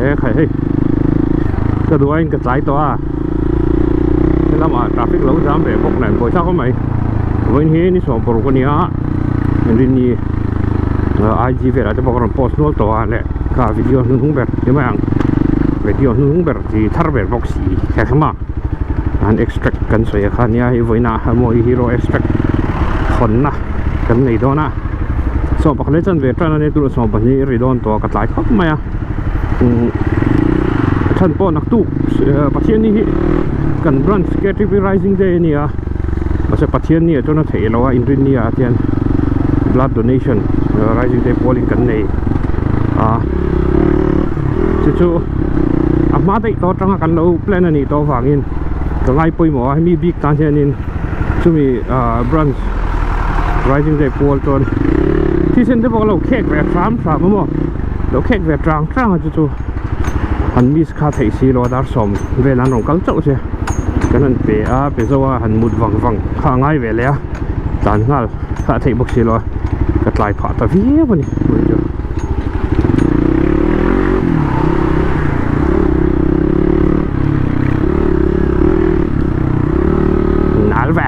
E khai hei ka duh aiin ka tlai tawh a helamah traffic lo zam ve bawk nen pawisa khawp mai vawiin hi ni 16 a nia rinni IG velah te pawh ka rawn post nual tawh a leh kha video hnuhnung ber ti mai ang video hnuhnung ber chi thar ber bawk si kher kha ma an extract kan sawi a kha nia hei vawiinah mawi hero extract hawnna kan nei dawn a saw pakhat leh chanve tan a nia tunah 12 ri dawn tawh a ka tlai khawp mai a a chhan pawh naktuk Pathianni hi kan branch K_T_P rising day a ni a mahse Pathianni ah chuan a theih loh a inrinni ah hian blood donation rising day pawlin kan nei a chu chu a hma daih tawh atanga kan lo plan a nih tawh avangin ka ngai pawimawh a hemi bik tan hianin chumi branch rising day pawl chuan thisen te pawh ka lo khek ve hram hram a maw. Lo khek ve tang tang a chu chu an miss kha theih si lo a dar sawm vel an rawn kal chauh che kan han pe a pe zo a han mut vang vang kha a ngai ve leh a tlan nghal kha a theih bawk si lo a ka tlai phah ta viau a ni nal ve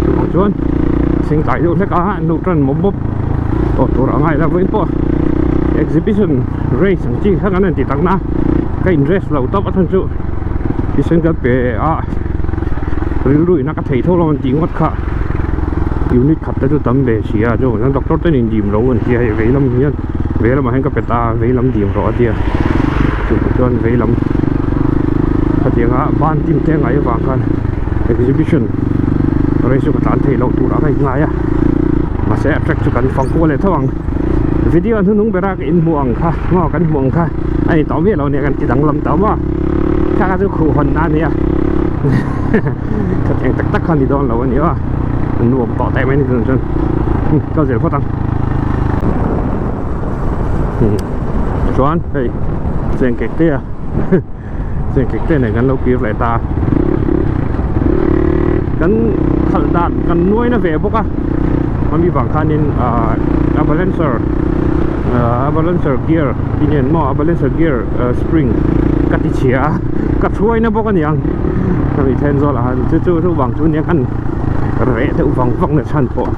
chuvang chuan thing tlai deuh hlek a. Nu tan mawp mawp tawh tur a ngai lo vawiin pawh exhibition race ang chi kha kan han ti tak na ka in rest lo tawp a chhan chu thisen ka pe a rilru ina ka thei tho lo an tih ngawt kha unit khat te chu tam ve si a chuan doctor ten in dim lo an ti a hei vei lam hian vei lamah hian ka pe ta a vei lam dim rawh a tia chuvang chuan vei lam khatianga ban tin te a ngaih avang khan exhibition race chu ka tlan thei loh tur a ka inngai a mahse a track chu kan fang kual leh tho ang video hnuhnung bera ka inhmuh ang kha maw kan hmuh ang kha a ni tawh miah lo nia kan ti danglam tawh maw kha kha chu khuh hawn na ania khatiang tak tak kha ni dawn lo a ni a nuam tawh teh mai ni chuan chuan kal zel phawt ang chuan hei chengkek te a Chengkek te nen kan lo kir leh ta kan khalh dan kan nuai na ve bawk a ami vang khanin ahh a balancer ahh a balancer gear tih nen maw a balancer gear spring ka ti chhia a ka hruai na bawk a ni ang hemi Thenzawl ah khan chu chu chu vang chu nia kan reh deuh vang vang na chhan pawh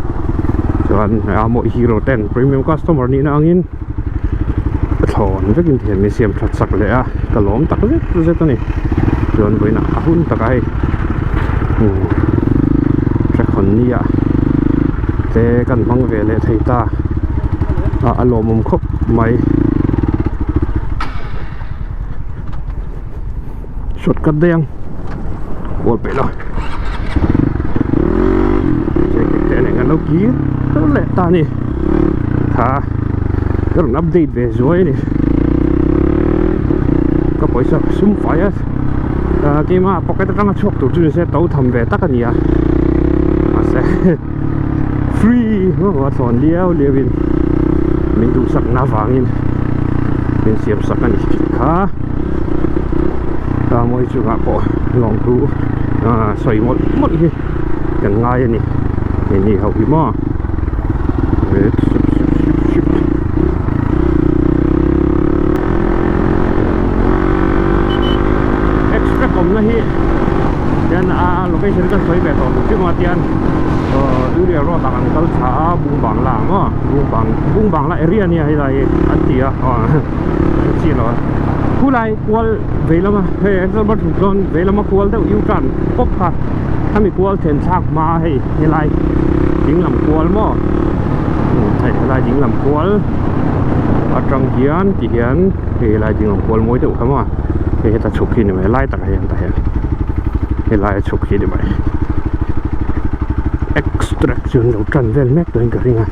chuan a mawi hero ten premium customer nihna angin. a thlawn vekin thian min siam that sak leh a ka lawm tak zet zet a ni chuan vawiinah a hun taka hei umm hrehawm nia te kan hmang ve leh thei ta a a lawmawm khawp mai shortcut daih ang kual peih lo jacket te nen kan lo kir leh ta a ni kha ka rawn update ve zuai a ni ka pawisa sum fai a keimah pocket atanga chhuak tur chu ni se to tham ve tak a ni a mahse free a thlawn liau liau in min duhsak na vangin min siam sak a ni kha ta mawi chungah pawh lawng thu sawi mawlh mawlh hi kan ngai a ni keini ho hi maw extract awmna hi hian a location kan sawi ve tawh hrim a tian Tuirial road ah kan kal thla a Bungbangla ang aw Bungbang Bungbangla area ania helai hi an ti a chiah lo a khulai kual vei lama hei example thut dawn vei lama kual deuh u turn pawp kha khami kual then thlak hma hei helai ding lam kual maw hei helai ding lam kual atang hian ti hian hei helai ding lam kual mawi deuh kha maw hei heta chhuk hi ni mai lai takah hian tah hian helai a chhuk hi ni mai extract chu an lo tan vel mek tawhin ka ring a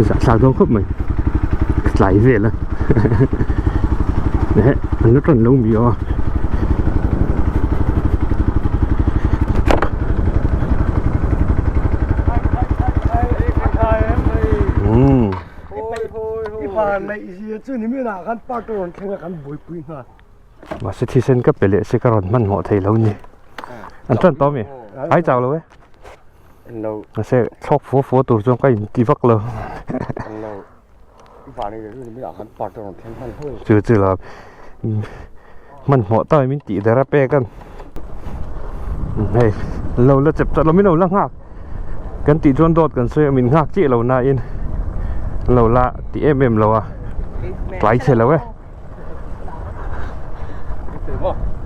zahthlak dawn khawp mai. tlai vel a eh an la tan lo mi a. Mahse thisen ka pe leh se ka rawn hmanhmawh thei lo ni an tan tawh ami ai chau lo e. Lo. Mahse thlawk fua fua tur chuan ka inti vak lo. Lo. Chu chu la hmanhmawh ta min tih der a pek a hei lo la chep chawt lo min lo la nghak kan tih chuan dawt kan sawi a min nghak chiah lo na in lo la ti em em lo a tlai chhe lo e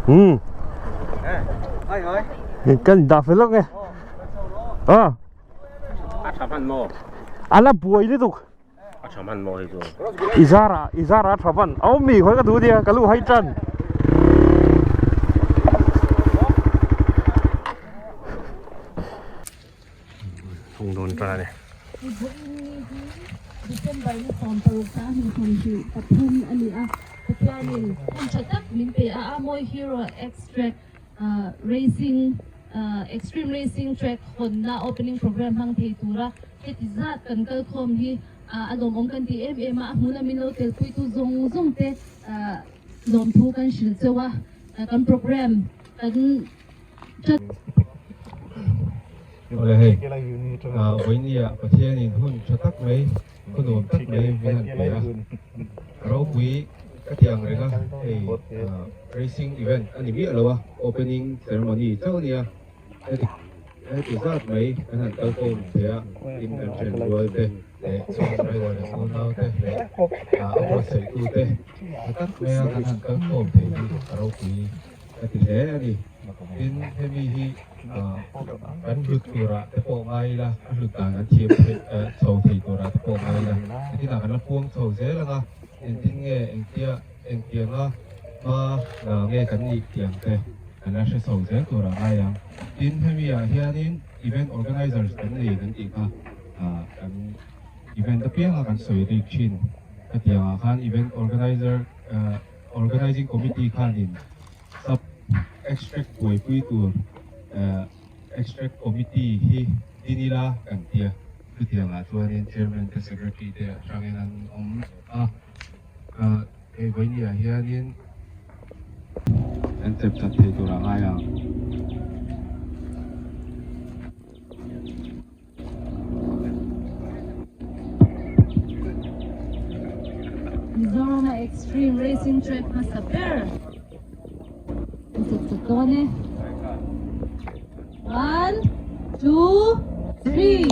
um kan dah fel lawk e a a la buai lutuk. A tha hman maw hei chu. I zara i zara a tha hman a awm mi khawi ka duh nia ka lu hai tan. Thung dawn tan a ni. December ni 16 ta hni 24 a ni a, Pathianin hun tha tak min pe a, a mawi Hero X-Track Racing Extreme Racing Track hawnna opening program hmang thei tura heti zat kan kal khawm hi a lawmawm kan ti em em a, a hmuna min lo telpuitu zawng zawng te lawmthu kan hrilh cheu a, kan program kan that. Awle hei, vawinia Pathianin hun tha tak mai, khaw nuam tak mai min han pe a, ropui ka ti ang reng a, hei racing event a ni miah lo a, opening ceremony chauh a nia, heti heti zat mai kan han kal khawm thei a, tin kan then rual te leh chuan rider leh unau te leh a buatsaih tu te tha tak mai a kan han kal khawm thei hi a ropui ka ti hle a ni, tin hemi hi. Kan hlut turah te pawh ngai ila, a hlut dan an thiam theih chho thei turah te pawh ngai ila, engtin ah kan la puang chho zel ang a, engtin nge engtia engtianga hma la nge kan nih tiang te kan la hre chho zel turah ngai ang. Tin, hemi ah hianin event organizers kan nei kan tih kha kan event apianga kan sawi rik thin. Khatiang ah khan event organizer organizing committee khanin Sub extract buaipui tur extract committee hi din ila kan tia. Chutiangah chuanin chairman te secretary te atangin an awm a, hei vawinia hianin an chep chat thei turah ngai ang. Mizoram a extreme racing track hmasa ber an chep chep dawn e. One, two, three.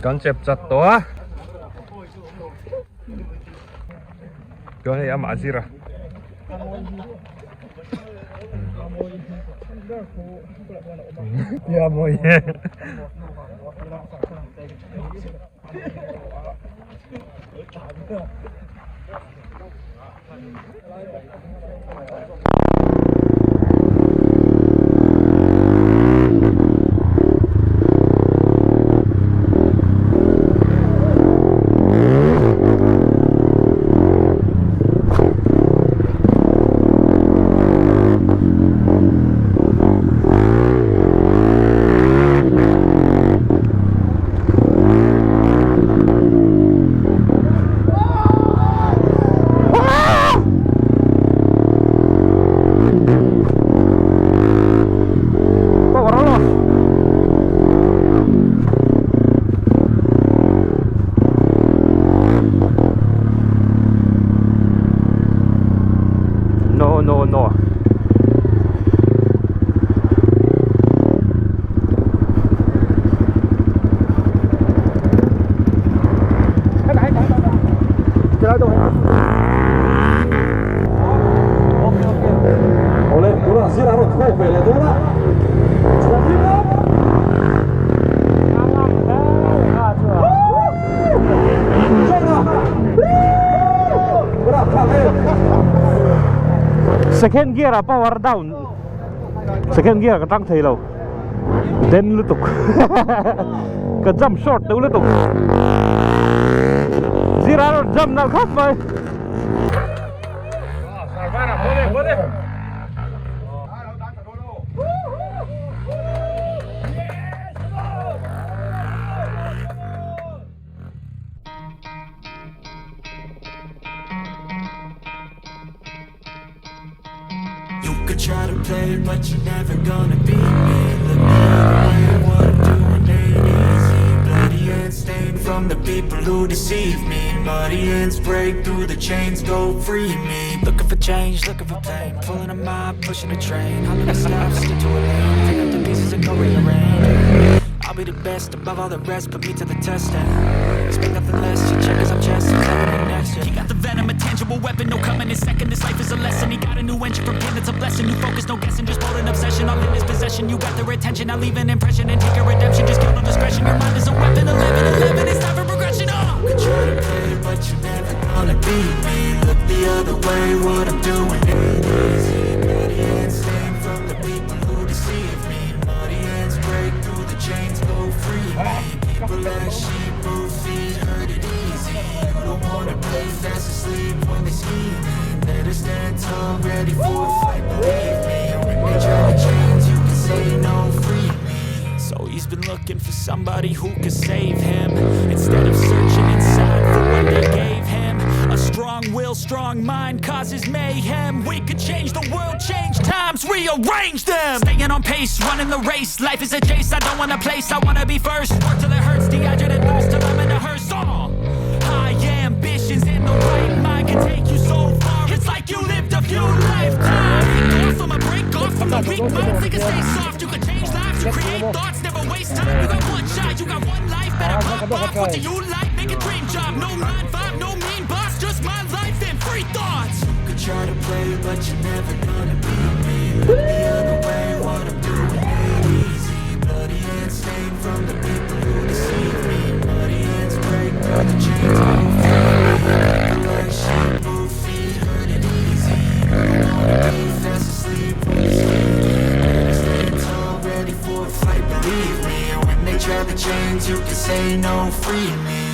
Kan chep chat tawh a chuan hei amah zir a tia mawi No no no. Second gear ah power down second gear ka tang thei lo den lutuk ka jump short deuh lutuk zira rawn jump nalh khawp mai. could try to play, but you're never gonna beat me. Look the other way, what I'm doing ain't easy. Bloody hands stained from the people who deceive me. Muddy hands break through the chains, go free me. Looking for change, looking for pain. Pulling a mob, pushing a train. I'll never stop, stick to a lane. Pick up the pieces and go rearrange. I'll be the best above all the rest, put me to the test and expect nothing less. You checkers, I'm chess, I'm the next. Yeah. He got the venom, a tangible weapon, no coming in second. This life is a lesson. He got a new engine from pain, that's a blessing. New focus, no guessing, just bold and obsession. All in his possession, you got their attention. I leave an impression and take a redemption. Just kill no discretion. Your mind is a weapon. 11, 11, it's time for progression. Oh! Could try to play, but you're never gonna beat me. Look the other way, what I'm doing ain't easy. Bloody hands stained from the people who deceive me. Muddy hands break through the chains, go free me. People like sheep move feet, heard it easy. You don't wanna play fast asleep when they scheming. Better stand tall, ready for a fight, believe me. When they try to change, you can say no, free me. So he's been looking for somebody who could save him. Instead of searching inside for what they gave him. A strong will, strong mind causes mayhem. We could change the world, change times, rearrange them. Staying on pace, running the race. Life is a chase, I don't wanna place, I wanna be first. Work till it hurts, dehydrated thirst till I'm in a hearse. Oh. High ambitions and the right mind can take you so far. It's like you lived a few lifetimes. Take off from a break off from the weak minds. They can stay soft. You can change lives, you create thoughts, never waste time. You got one shot, you got one life. Better pop off. What do you like? Make a dream job. No 9-5, no mean boss. Just my life and free thoughts. Could try to play, but you're never gonna beat me. Look the other way, what I'm doing ain't easy. Bloody hands stained from the people who deceive me. Muddy hands break through the chains, go free me. People like sheep move feet, heard it easy. You don't wanna be fast asleep when you're sleeping. Better stand tall, ready for a fight, believe me. When they try to change, you can say no, free me.